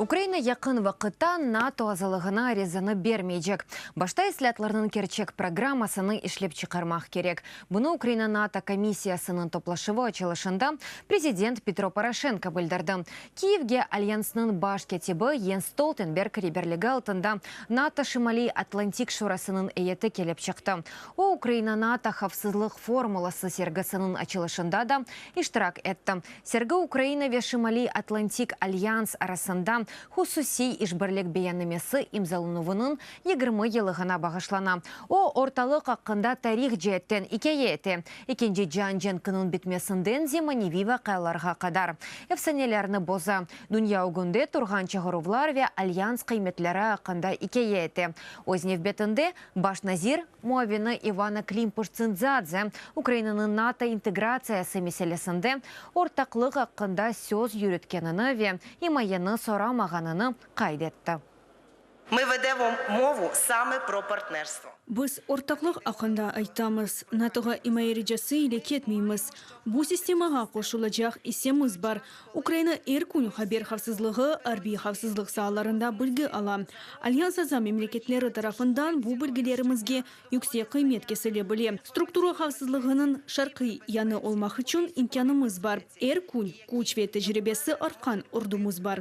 Ukraina yaqın vaqıtta NATO azalığına arizanı bermeycek. Başta islâatlarnıñ kerçek programmasını işlep çıqarmaq kerek. Bunı Ukraina NATO komissiyasınıñ toplaşuvı açılışında prezident Petro Poroşenko bildirdi. Kiyevge Alyansnıñ baş kâtibi Jens Stoltenberg reberligi altında NATO Şimaliy Atlantik Şurasınıñ eyeti kelip çıqtı. O, Ukraina-NATO havfsızlıq formulası sergisiniñ açılışında da iştirak etti. Sergi Ukraina ve Şimaliy Atlantik Alyans arasında hususiy işbirlik beyannamesi imzalanuvınıñ 20 yıllığına bağışlana. O, ortalıq aqqında tarih ceetten ikâye ete, Ekinci cian cenkiniñ bitmesinden zemaneviy vaqialarğa qadar efsanelerni boza, dünya ögünde turğan çağıruvlar ve alyans qıymetleri aqqında ikâye ete. Öz nevbetinde, baş nazir muavini İvanna Klimpuş-Tsındzadze Ukrainanıñ NATO integratsiyası meselesinde ortaqlıq aqqında söz yürütkenini ve imayeni soramağanını qayd etti. Mı vedemo movu same pro partnerstvo. Biz ortaqlıq aqqında aytamız, NATOğa imaye ricası ile ketmeymiz. Bu sistemağa qoşulacaq issemiz bar. Ukraina er kün haber havfsızlığı, arbiy havfsızlıq saalarında bilgi ala. Alyans aza memleketleri tarafından bu bilgilerimizge yüksek qıymet kesile bile. Struktura havfsızlığınıñ şarqiy yanı olmaq içün imkânımız bar. Er kün küç ve tecribesi artqan ordumız bar.